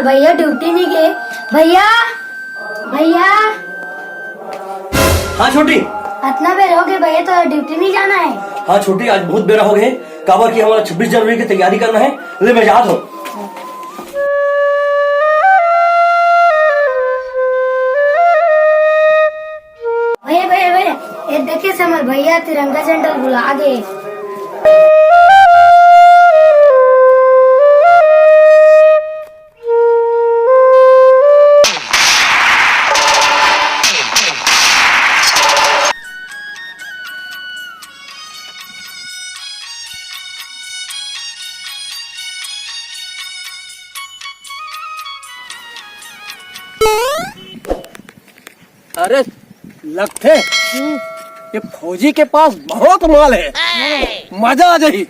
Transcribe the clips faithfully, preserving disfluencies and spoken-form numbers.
भैया ड्यूटी नहीं गए। भैया, भैया। हाँ छोटी। अतना बेर हो गए भैया, तो ड्यूटी नहीं जाना है? हाँ छोटी, आज बहुत बेरा हो गए, काबर कि हमारा छब्बीस जनवरी की तैयारी करना है। ले, मैं जात हूँ। भैया, भैया, भैया, ये देखे से हमारे भैया तिरंगा झंडा बुला दे। अरे लगथे, ये फौजी के पास बहुत माल है, मजा आ जाही।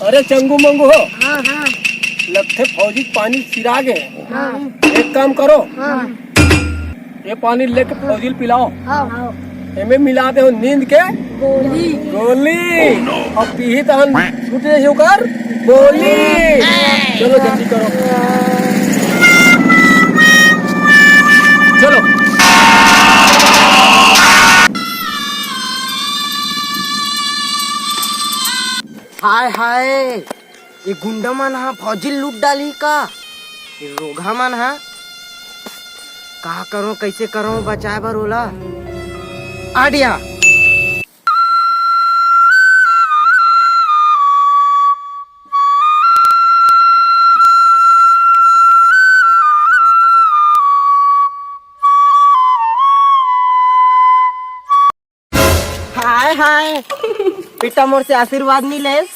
अरे चंगू मंगू हो, हाँ, हाँ। लगथे फौजी के पानी सिरा गे। हाँ। एक काम करो, हाँ। ये पानी लेके फौजी ल पिलाओ। हाँ। एमे मिला दे हो नींद के गोली। गोली। अब पीही तहन छूट जाही ओकर बोली। चलो जल्दी करो, चलो। हाय हाय, ये गुंडा मन हा फौजी लूट डाली का? ये रोगहा मन हा का करो, कैसे करो बचाए बर ओला? आइडिया। हाय हाय, बेटा मोर से आशीर्वाद नहीं लेस।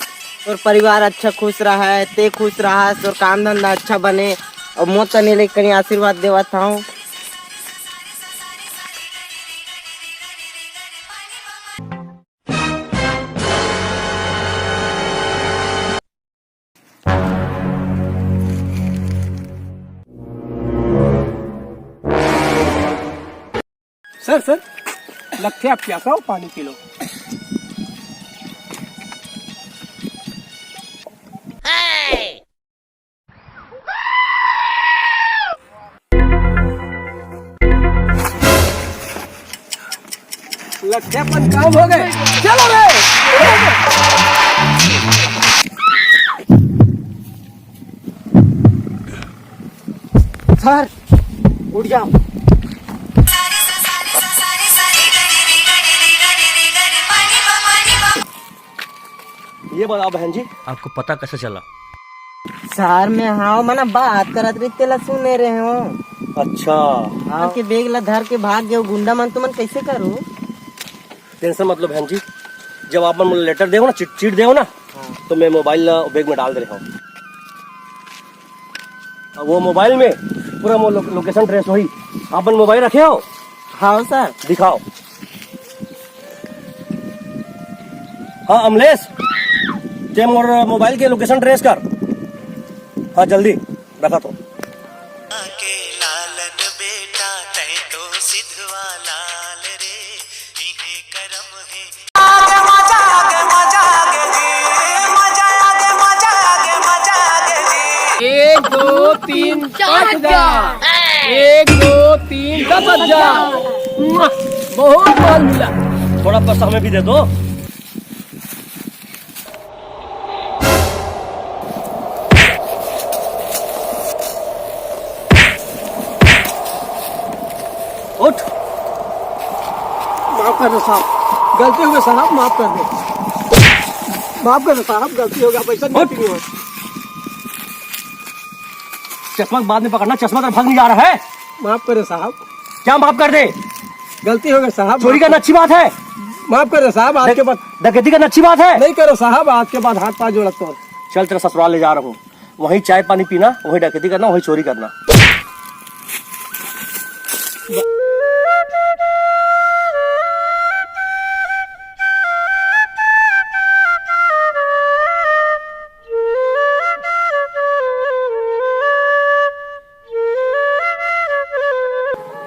तोर परिवार अच्छा खुश रहा, ते खुश रहा, तोर काम धंधा अच्छा बने, और मोर तने ले कहीं आशीर्वाद देवत हूँ। सर, सर, लगथे आप प्यासा हो, पानी पी लो। लगथे अपन काम हो गए, चलो रे। सर, उठ जाओ। ये बताओ बहन जी, आपको पता कैसे चला? सर, मैं हाँ मना बात करत रही, तेला सुने रहे हो। अच्छा। हाँ, के बैग ला धर के भाग गए गुंडा मन, तुमन कैसे करो? टेंशन मत लो बहन जी, जब आप मन लेटर देव ना, चिट चिट देव ना, हाँ। तो मैं मोबाइल ला बैग में डाल दे रहा हूँ। अब वो मोबाइल में पूरा मो-, लो-, लोकेशन ट्रेस होही। आप मन मोबाइल रखे हो? हाँ सर। दिखाओ। हाँ अमलेश, ते मोर मोबाइल के लोकेशन ट्रेस कर। हाँ जल्दी, रखा तो। के लालन बेटा तै तो सिधवा लाल रे, इहे करम हे। एक, दो, तीन, पाँच हजार। एक, दो, तीन, दस हजार। बहुत माल मिला। थोड़ा पैसा हमें भी दे दो। उठ। माफ कर दो साहब, गलती हो गई साहब, माफ कर दो। माफ कर दो साहब, गलती हो गया, पैसा उठ। गलती नहीं हो। चश्मा बाद में पकड़ना, चश्मा तो भाग नहीं जा रहा है। माफ करो साहब। क्या माफ कर दे? गलती हो गई साहब, चोरी माफ करना कर अच्छी बात है? माफ करो साहब, आज डक-, के बाद डकैती करना अच्छी बात है? नहीं करो साहब, आज के बाद हाथ पाँव जोड़त हो। चल, तेरा ससुराल ले जा रहा हूँ, वहीं चाय पानी पीना, वहीं डकैती करना, वहीं चोरी करना।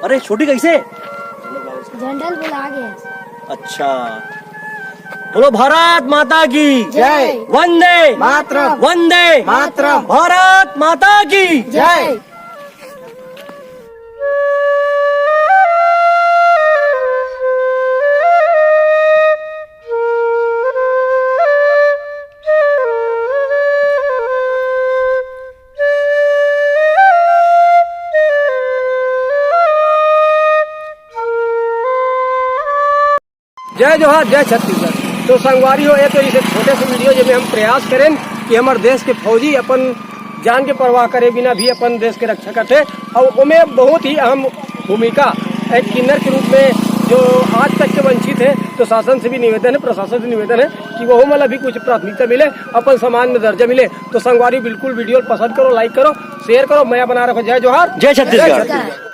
अरे छोटी, कैसे? झंडा ल भुला गे। अच्छा, बोलो भारत माता की। जय। वंदे मातरम। वंदे मातरम। भारत माता की। जय। जय जोहार, जय छत्तीसगढ़। तो संगवारी हो, ये तो इसे छोटे से वीडियो, जेमे हम प्रयास करें कि हमर देश के फौजी अपन जान के परवाह करे बिना भी अपन देश के रक्षा करथे, और ओमे बहुत ही अहम भूमिका एक किन्नर के रूप में जो आज तक के वंचित है। तो शासन से भी निवेदन है, प्रशासन से निवेदन है कि वहू मन ला भी कुछ प्राथमिकता मिले, अपन सम्मान में दर्जा मिले। तो संगवारी, बिल्कुल वीडियो पसंद करो, लाइक करो, शेयर करो, मया बना रखो। जय जोहार, जय छत्तीसगढ़। छत्तीसगढ़।